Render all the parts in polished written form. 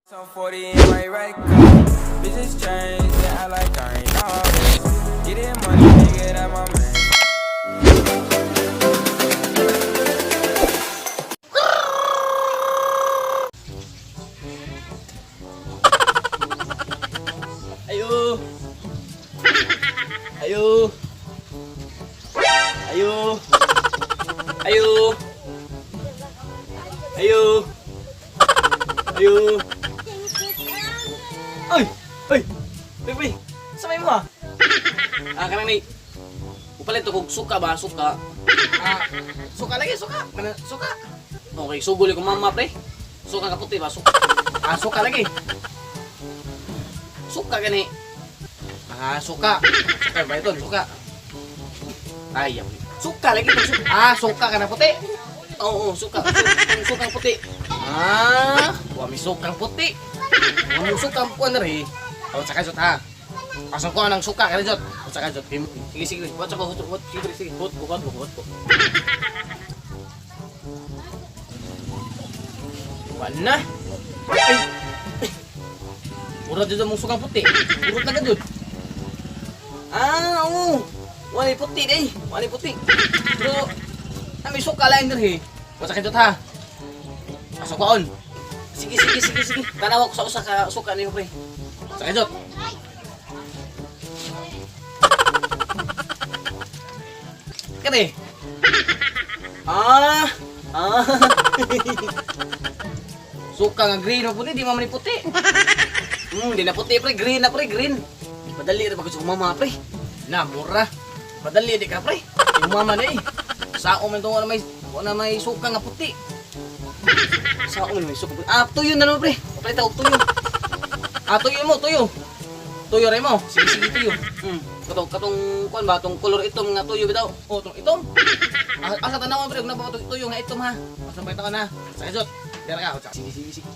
Some 40 in my right cup. Bitches change, yeah, I like I ain't all this. Getting money, nigga, that my man. Ayo. Ayo. Ayo. Ayo. Ayo. Ayo. Ay! Ay! Uy, uy! Sa may mo ah? Ah, kanang ni. Upalit to kog suka ba? Suka. Ah, suka lagi, suka. Kana suka. Okay, sugol ko mama pre. Suka ka puti ba? Suka. Ah, suka lagi. Suka gani. Ah, suka. Suka ba ito? Suka. Ay, yaw. Suka lagi to. Suka. Ah, suka ka na puti. Oo, suka. Suka, sukang puti. Ah, wa mi sukang puti. Wa mi sukang kuan na rin. Oh, saka jot ha. Asang ko ang suka ka jot. O saka jot. Sige, sige. Wat ko, wat, wat, sige, sige. Hot ko, hot ko, hot ko. Wala na. Ay. Murad jud mong sukang puti. Murad na ka jud. Ah, oo. Wala puti day. Wala puti. Pero na may suka lain diri. Wa sa jot ha. Asa kwaon. Sige, sige, sige, sige. Tanaw ako sa usa ka suka niyo pre. Sa jot. Kani. Ah, ah. Suka nga green mo puti, di man ni puti. Di na puti pre, green na pre, green. Madali ra ba sa mama pre? Na mura. Madali di ka pre. Yung mama na eh. Sao man tong may na may suka nga puti. Sao man may suka puti. Ah, tuyo na naman pre. Papalit ako tuyo. Ah, tuyo mo, tuyo. Tuyo rin mo. Sige, sige, tuyo. Katong katong kuan ba tong kolor itom nga tuyo bitaw. Oh, tong itom. Ah, asa tanawan pre, na ba tong tuyo nga itom ha. Asa pa ka na. Sa jot. Dira ka. Sige, sige, sige.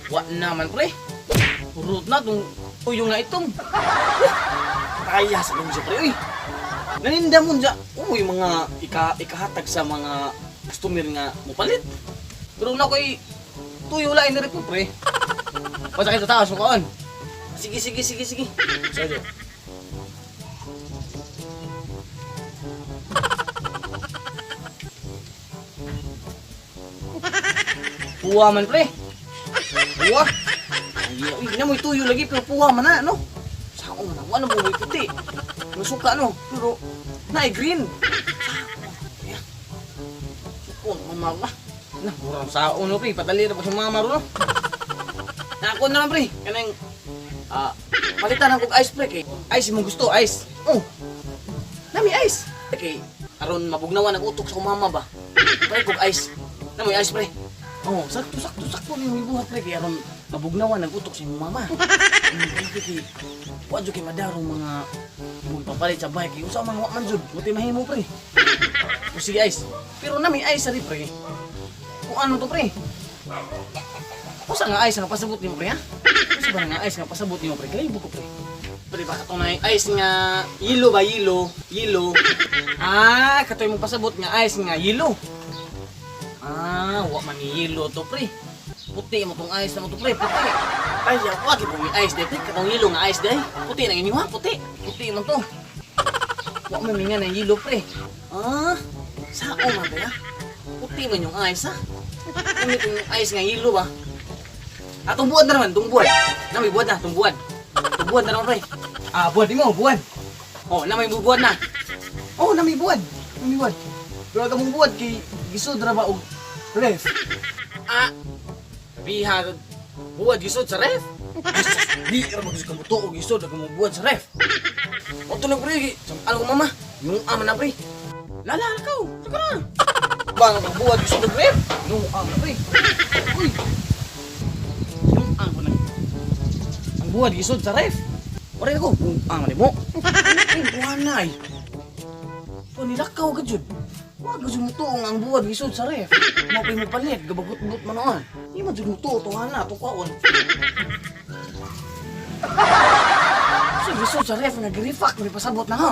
Wa naman pre. Purot na tong tuyo nga itom. Kaya sa dong pre uy. Naninda mo dya. Uy, mga ikahatag sa mga customer nga mopalit. Pero na ko'y tuyo lain na rin po pre. Pasakit sa taas, mukaan. Sige, sige, sige, sige. Sige. Puwa man pre. Puwa. Ay, uy, na mo'y tuyo lagi pero puwa man na, no? Sao man na, wala mo mo'y puti. Masuka no, pero naay green. Sao man, suko, mama na. Na, murang sao no pre, padali na pa sa mama ro no. Na ako naman pre, kanang ah, palitan ako og ice pre kay ice imong gusto, ice. Oh. Nami ice. Kay aron mabugnawan ang utok sa akong mama ba. Pre kog ice. Nami ice pre. Oh, sakto sakto sakto ni imong buhat pre kay aron mabugnawan ang utok sa imong mama. Pre kay wa jud kay madarong mga imong ipapalit sa bike kay unsa man wa man jud, buti mahimo pre. O sige ice. Pero nami ice ari pre. Kung ano to pre? Usa nga ice nga pasabot nimo pre ha? Usa ba nga ice nga pasabot nimo pre? Kalibo ko pre. Pre baka tong na ice nga yelo ba yelo? Yelo. Ah, katoy mong pasabot nga ice nga yelo. Ah, wa man ni yelo to pre. Puti mo tong ice na mo to pre, puti. Ay, wa gyud mo ice de pre, katong yelo nga ice de. Puti nang inyo ha, puti. Puti man to. Wa man mi nga na yelo pre. Ah, sao man ba ya? Puti man yung ice ha. Ano itong ice nga yelo ba? Ah, tong buwan na naman, tong buwan. Na may buwan na, tong buwan. Tong buwan na naman, pre. Ah, buwan di mo, buwan. Oh, na may buwan na. Oh, na may buwan. Na may buwan. Pero ang mong buwan kay gisod ra ba og ref? Ah, biha buwan gisod sa ref. Di ra ba ka mutuo og gisod ang mong buwan sa ref. Oto na pre, ano ko mama? Yung ama na pre. Lala ka, saka na. Bang ang buwan gisod og ref. Yung ama pre. Uy. Yung ama na. Ang buwan gisod sa ref. Ore ko, ang ama mo. Ay, buwan na ay. O nilakaw ka jud. Wa ka jud mutuong ang buwan gisod sa ref. Mao pay mo palit, gabagot-got man on. Di man jud mutuo to hana to kwaon. Sa Lisod sa ref, nag-refuck, may pasabot na ha.